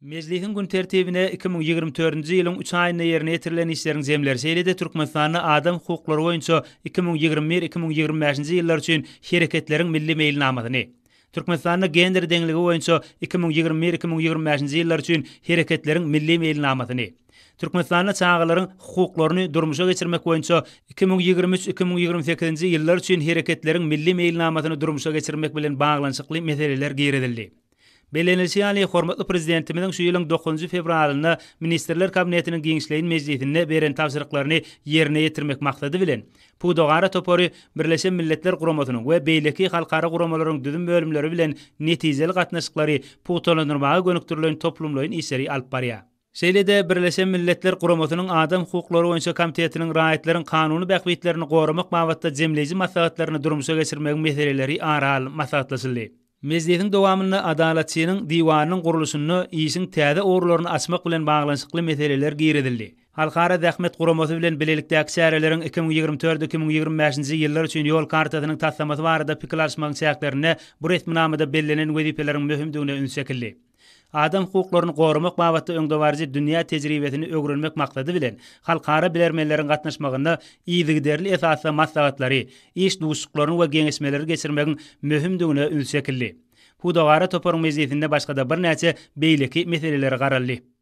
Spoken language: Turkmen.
Mejlisiň gün tertibine 2024-nji ýylyň üç aýynda ýerine ýetirilen işleriň jemleri, şeýle-de Türkmenistanda adam hukuklary boýunça 2021, 2025-nji ýyllar üçin Hereketleriň milli meýilnamasyny, Türkmenistanda gender deňligi boýunça 2021, 2025-nji ýyllar üçin Hereketleriň milli meýilnamasyny, Türkmenistanda çagalaryň hukuklaryny durmuşa geçirmek boýunça 2023, 2028-nji ýyllar üçin Hereketleriň milli meýilnamasyny durmuşa geçirmek bilen baglanyşykly meseleler girizildi. Bellenilişi ýaly, hormatly Prezidentimiziň şu ýylyň dokuzynjy fewralynda Ministrler Kabinetiniň giňişleýin mejlisinde beren tabşyryklaryny ýerine ýetirmek maksady bilen, Pudagara topary Birleşen Milletler Guramasynyň we beýleki halkara guramalaryň düzüm bölümleri bilen netijeli gatnaşyklary pugtalandyrmaga gönükdirilen toplumlaýyn işleri alyp barýar. Şeýle-de Birleşen Milletler Guramasynyň Adam hukuklary boýunça komitetiniň raýatlaryň kanuny bähbitlerini goramak babatda jemleýji maslahatlaryny durmuşa geçirmegiň meseleleri ara alnyp maslahatlaşyldy. Mejlisiň dowamynda Adalatçynyň diwanynyň gurluşynda işiň täze ugurlaryny açmak bilen baglanyşykly meseleler girizildi. Halkara Zähmet Guramasy bilen bilelikdäki çäreleriň 2024, 2025-nji ýyllar üçin ýol kartasynyň taslamasy barada pikir alyşmagyň çäklerinde bu resminamada bellenen wezipeleriň möhümdigine üns çekildi. Adam hukuklaryny goramak babatda öňdebaryjy dünýä tejribesini öwrenmek maksady bilen, halkara bilermenleriň gatnaşmagynda yzygiderli esasda maslahatlary, iş duşuşyklaryny we geňeşmeleri geçirmegiň möhümdigine üns çekildi. Pudagara toparyň mejlisinde başga-da birnäçe beýleki meselelere garaldy.